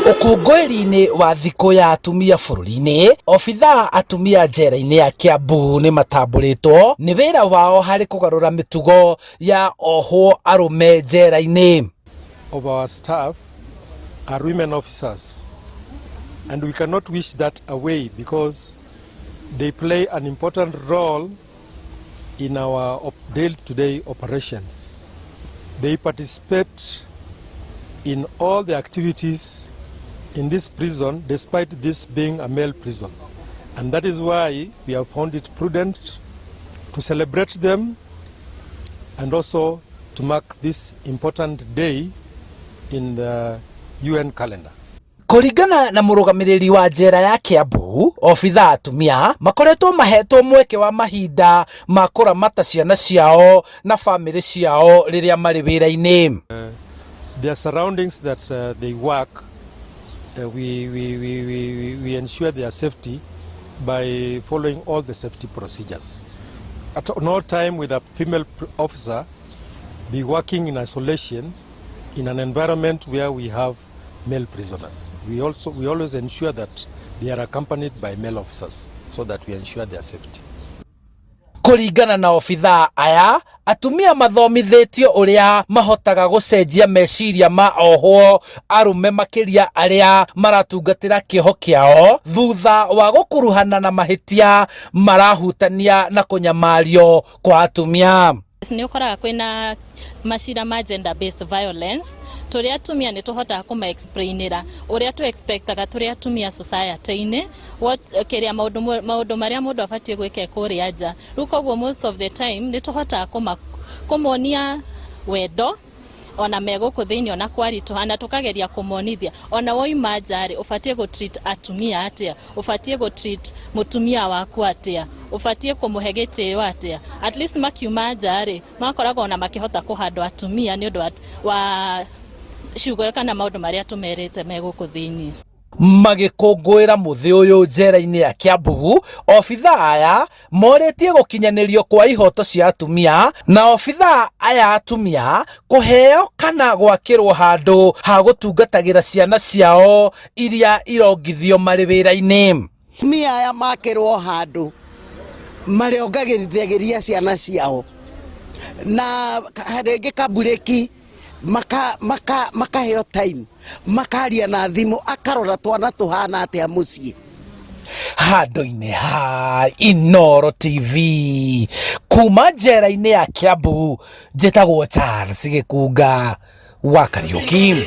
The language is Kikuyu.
Ũkũngũĩri-inĩ wa thikũ ya atumia bũrũri-inĩ, obithaa atumia njera-inĩ ya Kiambu nĩ matambũrĩtwo nĩ wĩra wao harĩ kũgarũra mĩtugo ya ohwo arũme njera-inĩ. Of our staff are women officers, and we cannot wish that away because they play an important role in our day-to-day operations. They participate in all the activities in this prison, despite this being a male prison. And that is why we have found it prudent to celebrate them and also to mark this important day in the UN calendar. Kũringana na mũrũgamĩrĩri wa njera ya Kiambu, obithaa atumia makoretwo mahetwo mweke wa mahinda ma kũramata ciana ciao na bamĩrĩ ciao rĩrĩa marĩ wĩra-inĩ. Their surroundings that they work, we ensure their safety by following all the safety procedures. At no time will a female officer be working in isolation in an environment where we have male prisoners. We always ensure that they are accompanied by male officers so that we ensure their safety. Kũringana na obithaa aya, atumia mathomithĩtio ũrĩa mahotaga gũcenjia meciria ma ohwo arũme, makĩria arĩa maratungatĩra kĩoho kĩao thutha wa gũkuruhana na mahĩtia marahutania na kũnyamario kwa atumia. Nĩ ũkoraga kwĩna macira ma gender based violence. Tũrĩ atumia nĩ tũhotaga kũma explainĩra ũrĩa tũ expectaga tũrĩ atumia society-inĩ, kĩrĩa maũndũ marĩa mũndũ abatiĩ gwĩka kũrĩa nja. Rĩu koguo most of the time nĩ tũhotaga kũmonia wendo ona me gũkũ thĩinĩ, ona kwaritũha, na tũkageria kũmonithia ona woima nja rĩ, ũbatiĩ gũ treat atumia atĩa, ũbatiĩ gũ treat mũtumia waku atĩa, ũbatiĩ kũmũhe gĩtĩo atĩa. At least makiuma nja rĩ, makoragwo ona makĩhota kũhandwo atumia nĩ ũndũ wa ciugo kana maũndũ marĩa tũmerĩte me gũkũ thĩinĩ. Magĩkũngũĩra mũthĩ ũyũ njera-inĩ ya Kiambu, obithaa aya morĩtie gũkinyanĩrio kwa ihoto cia atumia na obithaa aya atumia kũheo kana gwakĩrwo handũ ha gũtungatagĩra ciana ciao iria irongithio marĩ wĩra-inĩ. Atumia aya makĩrwo handũ marĩongagĩrĩria ciana ciao na rĩngĩ kaburĩki makaheo time makaria na thimũ, akarora twana tũhana atĩa mũciĩ. Handũ-inĩ ha Inoro TV kuma njera-inĩ ya Kiambu, njĩtagwo Charles Gĩkunga wa Kariũki.